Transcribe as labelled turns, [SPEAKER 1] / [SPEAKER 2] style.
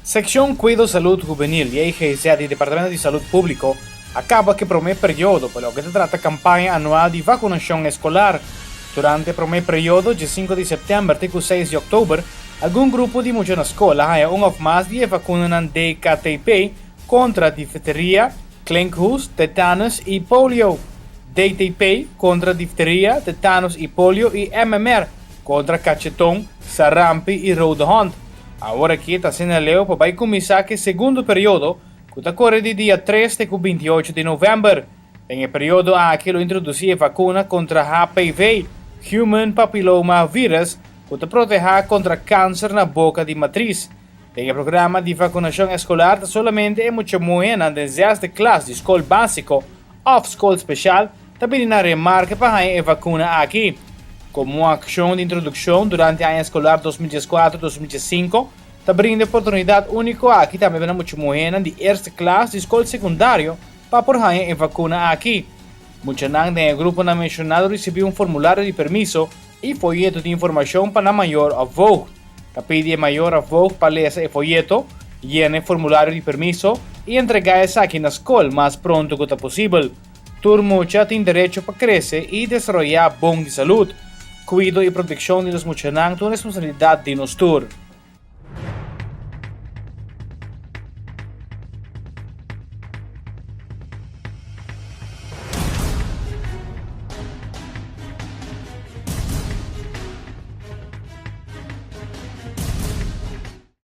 [SPEAKER 1] Seccion Cuido Salud Hubenil JGZ di Departamento di Salud Publico a caba cu e prome periodo pa loke ta trata campaña anual di vacunacion escolar. Durante e prome periodo, dje 5 di september te cu 6 di october, algun grupo di mucha na scol a haya un of mas di e vacunanan DKTP contra difteria, klinkhoest, tetanus y polio, DTP contra difteria, tetanus y polio y MMR contra cacheton, sarampi y rode hond. Awor aki ta asina leu pa bai kuminsá ku e segundo periodo ku ta kore di dia 3 te ku 28 di novèmber. Den e periodo aki lo introdusí e vakuna kontra HPV, Human Papilloma Virus, ku ta protehá kontra kanser na boka di matris. Den e programa di vakunashon eskolar ta solamente e mucha muhénan den zesde klas di skol básiko òf skol speshal ta bini na remarke pa haña e vakuna aki. Komo akshon di introdukshon durante aña eskolar 2014-2015 ta brinda e oportunidat úniko aki tambe na mucha muhénan di eerste klas di skol sekundario pa por haña e vakuna aki. Muchanan den e gruponan menshoná lo risibí un formulario di permiso i foyeto di informashon pa nan mayor òf voogd. Ta pidi e mayor òf voogd pa lesa e foyeto, yena e formulario di permiso i entregá esaki na skol mas pronto ku ta posibel. Tur mucha tin derecho pa krese i desaroyá bon di salud. Kuido i protekshon di nos muchanan ta un responsabilidat di nos tur.